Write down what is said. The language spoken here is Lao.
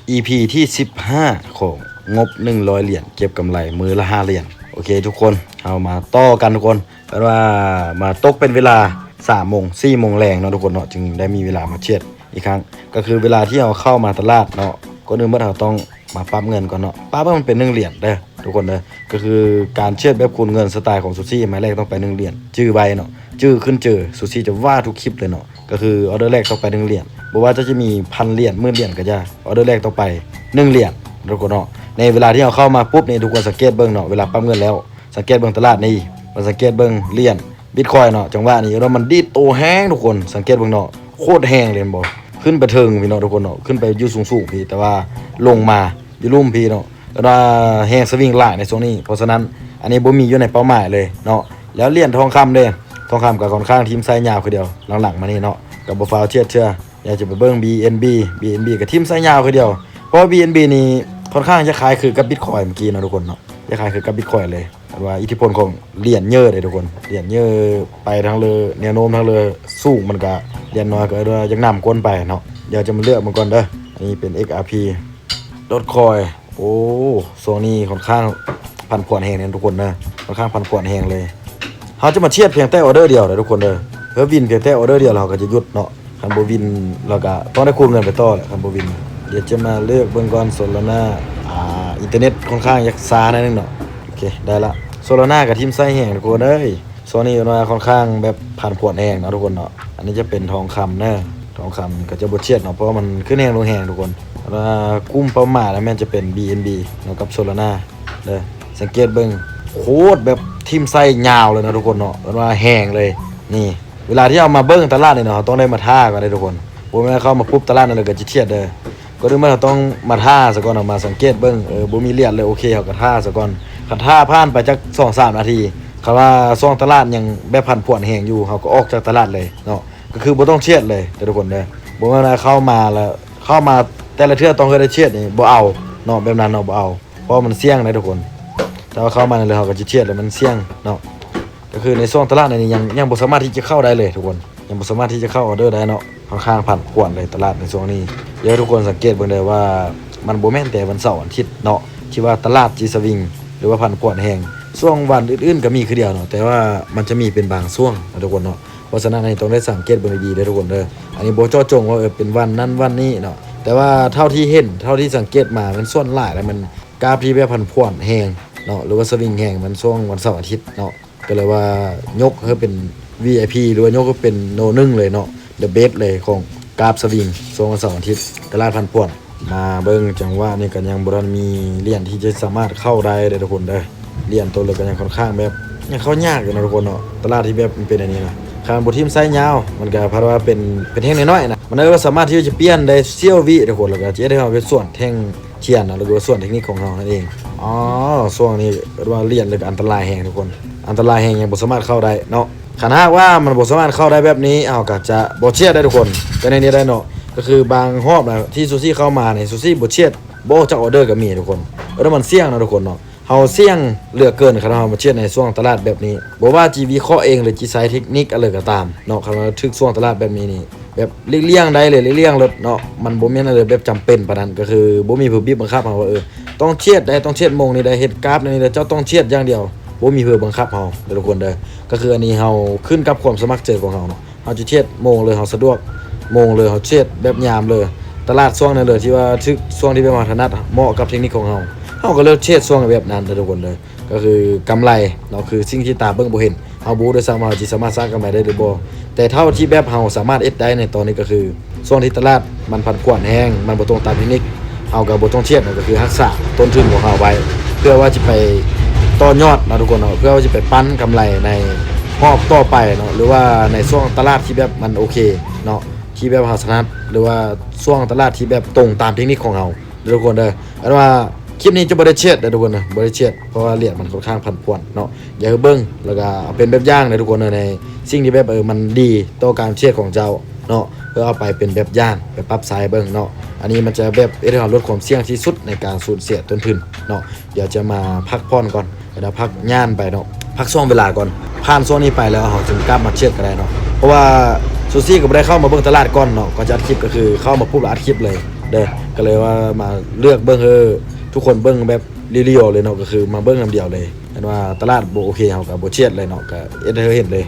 ອີພີທີສິບຫ້າ ຂອງງົບໜຶ່ງຮ້ອຍຫຼຽນ ເກັບກຳໄລມື້ລະຫ້າຫຼຽນ. ໂອເຄທຸກຄົນ ເຮົາມາຕໍ່ກັນທຸກຄົນ ເອີ້ນວ່າມາຕົກເປັນເວລາສາມໂມງ ສີ່ໂມງແລງເນາະທຸກຄົນເນາະ ຈຶ່ງໄດ້ມີເວລາມາເທຣດອີກຄັ້ງ. ກໍຄືເວລາທີ່ເຮົາເຂົ້າມາຕະຫຼາດເນາະ ກ່ອນອື່ນໝົດເຮົາຕ້ອງມາປັບເງິນກ່ອນເນາະ ປັບໃຫ້ມັນເປັນໜຶ່ງຫຼຽນເດີທຸກຄົນເດີ. ກໍຄືການເທຣດແບບຄູນເງິນສະໄຕຂອງຊູຊີ ໄມ້ແລກຕ້ອງໄປໜຶ່ງຫຼຽນ ຈື່ໄວ້ເນາະ ຈື່ຂຶ້ນເຈີ ຊູຊີຈະວ່າທຸກຄລິບເລີຍເນາະ. ກໍຄືອໍເດີແລກຕ້ອງໄປໜຶ່ງຫຼຽນ ບໍ່ວ່າເຈົ້າຈະມີພັນຫຼຽນ ໝື່ນຫຼຽນກໍຢ່າ ອໍເດີແລກຕ້ອງໄປໜຶ່ງຫຼຽນທຸກຄົນເນາະ. ໃນເວລາທີ່ເຮົາເຂົ້າມາປຸບນີ້ ທຸກຄົນສັງເກດເບິ່ງເນາະ ເວລາປັບເງິນແລ້ວ ສັງເກດເບິ່ງຕະຫຼາດນີ້ ມັນສັງເກດເບິ່ງຫຼຽນບິດຄອຍເນາະ ຈັງຫວະນີ້ເນາະ ມັນດີດໂຕແຮງທຸກຄົນ ສັງເກດເບິ່ງເນາະ ໂຄດແຮງເລີຍແມ່ນບໍ່? ຂຶ້ນໄປເທິງພີ້ເນາະທຸກຄົນເນາະ ຂຶ້ນໄປຢູ່ສູງໆພີ້ ແຕ່ວ່າລົງມາຢູ່ລຸ່ມພີ້ເນາະ ເອີ້ນວ່າແຮງສະວິງຫຼາຍໃນຊ່ວງນີ້. ເພາະສະນັ້ນ ອັນນີ້ບໍ່ມີຢູ່ໃນເປົ້າໝາຍເລີຍເນາະ. ແລ້ວຫຼຽນທອງຄຳເດ້ ທອງຄຳກໍຂ້ອນຂ້າງຖິ້ມໄຊຍາວຄືດຽວ ຫຼັງໆມານີ້ເນາະ ກໍບໍ່ຟ້າວເທຣດເທື່ອ. ຢາກຈະໄປເບິ່ງບີເອັນບີ ບີເອັນບີກໍຖິ້ມໄຊຍາວຄືດຽວ ເພາະວ່າບີເອັນບີນີ້ຂ້ອນຂ້າງຈະຄ້າຍຄືກັບບິດຄອຍເມື່ອກີ້ເນາະທຸກຄົນເນາະ ຈະຄ້າຍຄືກັບບິດຄອຍເລີຍ. ແຕ່ວ່າອິດທິພົນຂອງຫຼຽນເຍີ້ເດ້ທຸກຄົນ ຫຼຽນເຍີ້ໄປທາງເລີ ແນວໂນ້ມທາງເລີສູງ ມັນກະຫຼຽນນ້ອຍກໍເອີ້ນວ່າຢາກນຳກົ້ນໄປເນາະ. ດຽວຈະມາເລືອກເບິ່ງກ່ອນເດີ ອັນນີ້ເປັນເອັກອາພີ ດອດຄອຍ. ໂອ້ ຊ່ວງນີ້ຂ້ອນຂ້າງຜັນຜວນແຮງເດ້ທຸກຄົນເດີ ຂ້ອນຂ້າງຜັນຜວນແຮງເລີຍ. ເຮົາຈະມາທຽດພຽງແຕ່ອໍເດີດຽວເດີທຸກຄົນເດີ ເພື່ອວິນພຽງແຕ່ອໍເດີດຽວແລ້ວເຮົາກໍຈະຢຸດເນາະ. ຄັນບໍ່ວິນ ເຮົາກໍຕ້ອງໄດ້ຄູນເງິນໄປຕໍ່ແຫຼະ ຄັນບໍ່ວິນ. ດຽວຈະມາເລືອກເບິ່ງກ່ອນ ໂຊລານາ ອ່າ ອິນເຕີເນັດຂ້ອນຂ້າງຢາກຊ້າໜ້ອຍໜຶ່ງເນາະ. ໂອເຄ ໄດ້ລະ ໂຊລານາກໍຖິ້ມໄຊແຮງທຸກຄົນເອີຍ. ຊ່ວງນີ້ເອີ້ນວ່າຂ້ອນຂ້າງແບບຜັນຜວນແຮງເນາະທຸກຄົນເນາະ. ອັນນີ້ຈະເປັນທອງຄຳເດີ ທອງຄຳກໍຈະບໍ່ທຽດເນາະ ເພາະວ່າມັນຂຶ້ນແຮງລົງແຮງທຸກຄົນ. ແຕ່ວ່າກຸ່ມເປົ້າໝາຍລະແມ່ນຈະເປັນບີເອັນບີເນາະ ກັບໂຊລານາເດີ. ສັງເກດເບິ່ງ ໂຄດແບບຖິ້ມໄຊຍາວເລີຍເນາະທຸກຄົນເນາະ ເອີ້ນວ່າແຮງເລີຍ. ນີ້ ເວລາທີ່ເຮົາມາເບິ່ງຕະຫຼາດນີ້ເນາະ ເຮົາຕ້ອງໄດ້ມາທ່າກ່ອນເດ້ທຸກຄົນ ບໍ່ແມ່ນເຂົ້າມາປຸບຕະຫຼາດນັ້ນແລ້ວກໍຈະທຽດເດີ. ກ່ອນອື່ນໝົດເຮົາຕ້ອງມາທ່າສາກ່ອນເນາະ ມາສັງເກດເບິ່ງ ເອີ ບໍ່ມີຫຼຽນເລີຍ ໂອເຄ ເຮົາກໍທ່າສາກ່ອນ. ຄັນຖ້າຜ່ານໄປຈັກສອງສາມນາທີ ຄັນວ່າຊ່ວງຕະຫຼາດຍັງແບບຜັນຜວນແຮງຢູ່ ເຮົາກໍອອກຈາກຕະຫຼາດເລີຍເນາະ ກໍຄືບໍ່ຕ້ອງທຽດເລີຍເດີທຸກຄົນເດີ. ບໍ່ແມ່ນວ່າເຂົ້າມາແລ້ວ ເຂົ້າມາແຕ່ລະເທື່ອຕ້ອງເຮັດໄດ້ທຽດນີ້ ບໍ່ເອົາເນາະ ແບບນັ້ນເນາະ ບໍ່ເອົາ ເພາະວ່າມັນສ່ຽງເດ້ທຸກຄົນ. ແຕ່ວ່າເຂົ້າມາແລ້ວເຮົາກໍຈະທຽດແລ້ວມັນສ່ຽງເນາະ. ກໍຄືໃນຊ່ວງຕະຫຼາດນີ້ຍັງ ຍັງບໍ່ສາມາດທີ່ຈະເຂົ້າໄດ້ເລີຍທຸກຄົນ ຍັງບໍ່ສາມາດທີ່ຈະເຂົ້າອໍເດີໄດ້ເນາະ. ຂ້ອນຂ້າງຜັນຜວນເລີຍຕະຫຼາດໃນຊ່ວງນີ້. ຢາກໃຫ້ທຸກຄົນສັງເກດເບິ່ງເດີວ່າ ມັນບໍ່ແມ່ນແຕ່ວັນເສົາວັນອາທິດເນາະ ທີ່ວ່າຕະຫຼາດຊິສະວິງ ຫຼືວ່າຜັນຜວນແຮງ. ຊ່ວງວັນອື່ນໆກໍມີຄືດຽວເນາະ ແຕ່ວ່າມັນຈະມີເປັນບາງຊ່ວງເນາະທຸກຄົນເນາະ. ເພາະສະນັ້ນ ອັນນີ້ຕ້ອງໄດ້ສັງເກດເບິ່ງດີໆເດີທຸກຄົນເດີ. ອັນນີ້ບໍ່ເຈາະຈົງວ່າ ເອີ ເປັນວັນນັ້ນວັນນີ້ເນາະ ແຕ່ວ່າເທົ່າທີ່ເຫັນ ເທົ່າທີ່ສັງເກດມາ ມັນສ່ວນຫຼາຍແລ້ວມັນກາບທີ່ແບບຜັນຜວນແຮງເນາະ ຫຼືວ່າສະວິງແຮງ ມັນຊ່ວງວັນເສົາອາທິດເນາະ. ກໍເລີຍວ່າຍົກໃຫ້ເປັນ ວີໄອພີ ຫຼືວ່າຍົກໃຫ້ເປັນໂນໜຶ່ງເລີຍເນາະ ເດີເບສເລີຍຂອງກາບສະວິງຊ່ວງວັນເສົາອາທິດ ຕະຫຼາດຜັນຜວນ. ມາເບິ່ງຈັງຫວະນີ້ກໍຍັງບໍ່ທັນມີຫຼຽນທີ່ຈະສາມາດເຂົ້າໄດ້ເດີທຸກຄົນເດີ. ຫຼຽນໂຕເລີກກໍຍັງຂ້ອນຂ້າງແບບ ຍັງເຂົ້າຍາກຢູ່ເນາະທຸກຄົນເນາະ ຕະຫຼາດທີ່ແບບມັນເປັນອັນນີ້ນະ. ຄັນບໍ່ຖິ້ມໄຊຍາວ ມັນກໍພັດວ່າເປັນ ເປັນແທ່ງນ້ອຍໆນະ ມັນກໍສາມາດທີ່ຈະປ່ຽນໄດ້ສ່ຽວວິທຸກຄົນ ແລ້ວກໍຈະເຮັດໃຫ້ເຮົາເປັນສ່ວນແທ່ງ ທຽນເນາະ ຫຼືວ່າສ່ວນເທັກນິກຂອງເຮົານັ້ນເອງ. ອໍ ຊ່ວງນີ້ເອີ້ນວ່າຫຼຽນ ແລ້ວກໍອັນຕະລາຍແຮງທຸກຄົນ ອັນຕະລາຍແຮງ ຍັງບໍ່ສາມາດເຂົ້າໄດ້ເນາະ. ຄັນຫາກວ່າມັນບໍ່ສາມາດເຂົ້າໄດ້ແບບນີ້ ເຮົາກໍຈະບໍ່ທຽດໄດ້ທຸກຄົນ ກໍແນວນີ້ໄດ້ເນາະ. ກໍຄືບາງຮອບນະ ທີ່ຊູຊີເຂົ້າມານີ້ ຊູຊີບໍ່ທຽດ ບໍ່ອອກຈາກອໍເດີກໍມີທຸກຄົນ. ເອີ້ນວ່າມັນສ່ຽງເນາະທຸກຄົນເນາະ ເຮົາສ່ຽງເຫຼືອເກີນ ຄັນເຮົາມາທຽດໃນຊ່ວງຕະຫຼາດແບບນີ້ ບໍ່ວ່າຊິວິເຄາະເອງ ຫຼືຊິໃຊ້ເທັກນິກອັນໃດກໍຕາມເນາະ. ຄັນວ່າຖືກຊ່ວງຕະຫຼາດແບບນີ້ນີ້ ແບບຫຼີກລ່ຽງໄດ້ເລີຍ ຫຼີກລ່ຽງໂລດເນາະ ມັນບໍ່ແມ່ນອັນໃດແບບຈຳເປັນປານນັ້ນ. ກໍຄືບໍ່ມີຜູ້ບີບບັງຄັບເຮົາວ່າ ເອີ ຕ້ອງທຽດໄດ້ ຕ້ອງທຽດໂມງນີ້ໄດ້ ເຮັດກາບແນວນີ້ໄດ້ ເຈົ້າຕ້ອງທຽດຢ່າງດຽວ ບໍ່ມີຜູ້ບັງຄັບເຮົາເດີທຸກຄົນເດີ. ກໍຄືອັນນີ້ເຮົາຂຶ້ນກັບຄວາມສະໝັກໃຈຂອງເຮົາເນາະ ເຮົາຈະທຽດໂມງເລີຍ ເຮົາສະດວກໂມງເລີຍ ເຮົາທຽດແບບຍາມເລີຍ ຕະຫຼາດຊ່ວງນັ້ນເລີຍ ທີ່ວ່າຖືກ ຊ່ວງທີ່ແບບວ່າເຮົາຖະໜັດ ເໝາະກັບເທັກນິກຂອງເຮົາ ເຮົາກໍເລືອກເທຣດຊ່ວງແບບນັ້ນເດີທຸກຄົນເດີ. ກໍຄືກຳໄລເນາະ ຄືສິ່ງທີ່ຕາເບິ່ງບໍ່ເຫັນ ເຮົາບໍ່ຮູ້ດ້ວຍຊ້ຳວ່າເຮົາຊິສາມາດສ້າງກຳໄລໄດ້ຫຼືບໍ່. ແຕ່ເທົ່າທີ່ແບບເຮົາສາມາດເຮັດໄດ້ໃນຕອນນີ້ ກໍຄືຊ່ວງທີ່ຕະຫຼາດມັນຜັນຜວນແຮງ ມັນບໍ່ຕົງຕາມເທັກນິກ ເຮົາກໍບໍ່ຕ້ອງທຽດເນາະ ກໍຄືຮັກສາຕົ້ນທຶນຂອງເຮົາໄວ້ ເພື່ອວ່າຈະໄປຕໍ່ຍອດເນາະທຸກຄົນເນາະ ເພື່ອວ່າຈະໄປປັນກຳໄລໃນຮອບຕໍ່ໄປເນາະ ຫຼືວ່າໃນຊ່ວງຕະຫຼາດທີ່ແບບມັນໂອເຄເນາະ ທີ່ແບບເຮົາຖະໜັດ ຫຼືວ່າຊ່ວງຕະຫຼາດທີ່ແບບຕົງຕາມເທັກນິກຂອງເຮົາເດີທຸກຄົນເດີ. ອັນວ່າຄລິບນີ້ຈະບໍ່ໄດ້ເທຣດເດີທຸກຄົນເດີ ບໍ່ໄດ້ເທຣດ ເພາະວ່າຫຼຽນມັນຂ້ອນຂ້າງຜັນຜວນເນາະ. ຢາກໃຫ້ເບິ່ງ ແລ້ວກໍເອົາເປັນແບບຢ່າງເດີທຸກຄົນເດີ ໃນສິ່ງທີ່ແບບ ເອີ ມັນດີຕໍ່ການເທຣດຂອງເຈົ້າເນາະ ເພື່ອເອົາໄປເປັນແບບຢ່າງ ໄປປັບໃຊ້ເບິ່ງເນາະ. ອັນນີ້ມັນຈະແບບເຮັດໃຫ້ເຮົາລົດຄວາມສ່ຽງທີ່ສຸດໃນການສູນເສຍຕົ້ນທຶນເນາະ. ດຽວຈະມາພັກຜ່ອນກ່ອນ ດຽວພັກຍ່ານໄປເນາະ ພັກຊ່ວງເວລາກ່ອນ ຜ່ານຊ່ວງນີ້ໄປແລ້ວເຮົາຈຶ່ງກັບມາເທຣດກໍໄດ້ເນາະ. ເພາະວ່າຊູຊີກໍບໍ່ໄດ້ເຂົ້າມາເບິ່ງຕະຫຼາດກ່ອນເນາະ ກ່ອນຈະອັດຄລິບ ກໍຄືເຂົ້າມາປຸບແລ້ວອັດຄລິບເລີຍເດີ. ກໍເລີຍວ່າມາເລືອກເບິ່ງໃຫ້ທຸກຄົນເບິ່ງແບບລຽວໆເລີຍເນາະ ກໍຄືມາເບິ່ງນຳດຽວເລີຍ. ຄັນວ່າຕະຫຼາດບໍ່ໂອເຄ ເຮົາກໍບໍ່ຈຽດເລີຍເນາະ ກໍເຮັດໃຫ້ເຫັນເລີຍ.